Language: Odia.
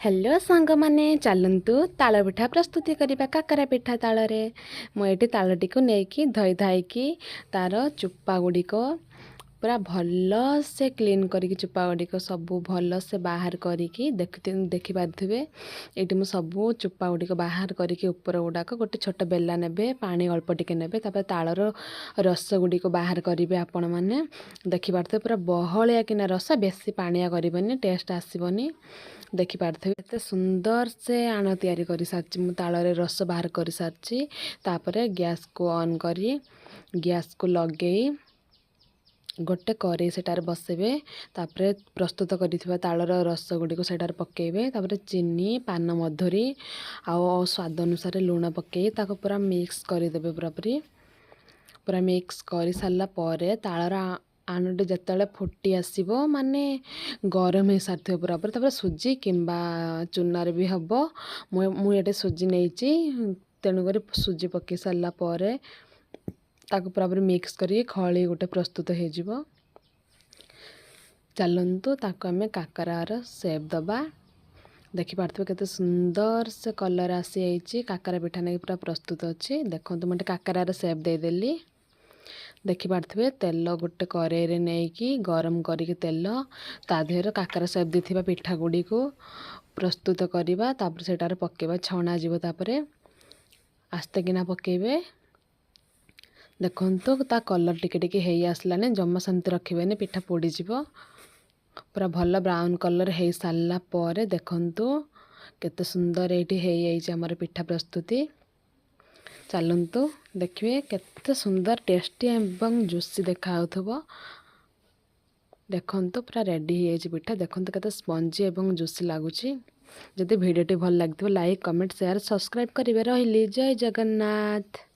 ହ୍ୟାଲୋ ସାଙ୍ଗମାନେ, ଚାଲନ୍ତୁ ତାଳ ପିଠା ପ୍ରସ୍ତୁତି କରିବା କାକରା ପିଠା ତାଳରେ। ମୁଁ ଏଇଠି ତାଳଟିକୁ ନେଇକି ଧୋଇ ଧାଇକି ତା'ର ଚୋପା ଗୁଡ଼ିକ ପୁରା ଭଲସେ କ୍ଲିନ୍ କରିକି, ଚୋପା ଗୁଡ଼ିକ ସବୁ ଭଲସେ ବାହାର କରିକି ଦେଖିପାରୁଥିବେ। ଏଇଠି ମୁଁ ସବୁ ଚୋପା ଗୁଡ଼ିକ ବାହାର କରିକି ଉପର ଗୁଡ଼ାକ ଗୋଟେ ଛୋଟ ବେଲା ନେବେ, ପାଣି ଅଳ୍ପ ଟିକେ ନେବେ, ତାପରେ ତାଳର ରସ ଗୁଡ଼ିକ ବାହାର କରିବେ। ଆପଣମାନେ ଦେଖିପାରୁଥିବେ, ପୁରା ବହଳିଆ କିନା ରସ, ବେଶୀ ପାଣିଆ କରିବେନି, ଟେଷ୍ଟ ଆସିବନି। ଦେଖିପାରୁଥିବେ, ଏତେ ସୁନ୍ଦର ସେ ଆଣ ତିଆରି କରିସାରିଛି। ମୁଁ ତାଳରେ ରସ ବାହାର କରିସାରିଛି। ତାପରେ ଗ୍ୟାସ୍କୁ ଅନ୍ କରି, ଗ୍ୟାସ୍କୁ ଲଗେଇ ଗୋଟେ କରେଇ ସେଟାରେ ବସେଇବେ। ତାପରେ ପ୍ରସ୍ତୁତ କରିଥିବା ତାଳର ରସ ଗୁଡ଼ିକୁ ସେଟାରେ ପକାଇବେ। ତାପରେ ଚିନି, ପାନ ମଧୁରୀ ଆଉ ସ୍ୱାଦ ଅନୁସାରେ ଲୁଣ ପକାଇ ତାକୁ ପୁରା ମିକ୍ସ କରିଦେବେ ପୁରାପୁରି। ପୁରା ମିକ୍ସ କରିସାରିଲା ପରେ ତାଳର ଆଣଟି ଯେତେବେଳେ ଫୁଟି ଆସିବ, ମାନେ ଗରମ ହେଇସାରିଥିବ ପୁରାପୁରି, ତାପରେ ସୁଜି କିମ୍ବା ଚୁନାରେ ବି ହେବ। ମୁଁ ଏଠି ସୁଜି ନେଇଛି। ତେଣୁକରି ସୁଜି ପକାଇ ସାରିଲା ପରେ ତାକୁ ପୁରାପୁରି ମିକ୍ସ କରିକି ଖଳି ଗୋଟେ ପ୍ରସ୍ତୁତ ହେଇଯିବ। ଚାଲନ୍ତୁ, ତାକୁ ଆମେ କାକରାର ସେପ୍ ଦେବା। ଦେଖିପାରୁଥିବେ, କେତେ ସୁନ୍ଦର ସେ କଲର୍ ଆସିଯାଇଛି। କାକରା ପିଠା ନେଇକି ପୁରା ପ୍ରସ୍ତୁତ ଅଛି। ଦେଖନ୍ତୁ, ମୁଁ ଏଠି କାକରାର ସେପ୍ ଦେଇଦେଲି। ଦେଖିପାରୁଥିବେ, ତେଲ ଗୋଟେ କରେଇରେ ନେଇକି ଗରମ କରିକି ତେଲ, ତା ଦେହରେ କାକରା ସେପ୍ ଦେଇଥିବା ପିଠା ଗୁଡ଼ିକୁ ପ୍ରସ୍ତୁତ କରିବା। ତାପରେ ସେଟାରେ ପକାଇବା, ଛଣାଯିବ। ତାପରେ ଆସ୍ତେ କିନା ପକାଇବେ। ଦେଖନ୍ତୁ, ତା କଲର୍ ଟିକେ ଟିକେ ହେଇ ଆସିଲାନି। ଜମା ସେମିତି ରଖିବେନି, ପିଠା ପୋଡ଼ିଯିବ। ପୁରା ଭଲ ବ୍ରାଉନ୍ କଲର୍ ହେଇସାରିଲା ପରେ ଦେଖନ୍ତୁ, କେତେ ସୁନ୍ଦର ଏଇଠି ହେଇଯାଇଛି ଆମର ପିଠା ପ୍ରସ୍ତୁତି। ଚାଲନ୍ତୁ ଦେଖିବେ, କେତେ ସୁନ୍ଦର, ଟେଷ୍ଟି ଏବଂ ଜୁସି ଦେଖାଯାଉଥିବ। ଦେଖନ୍ତୁ, ପୁରା ରେଡ଼ି ହେଇଯାଇଛି ପିଠା। ଦେଖନ୍ତୁ, କେତେ ସ୍ପଞ୍ଜି ଏବଂ ଜୁସି ଲାଗୁଛି। ଯଦି ଭିଡ଼ିଓଟି ଭଲ ଲାଗିଥିବ, ଲାଇକ୍, କମେଣ୍ଟ, ସେୟାର, ସବସ୍କ୍ରାଇବ୍ କରିବେ। ରହିଲି, ଜୟ ଜଗନ୍ନାଥ।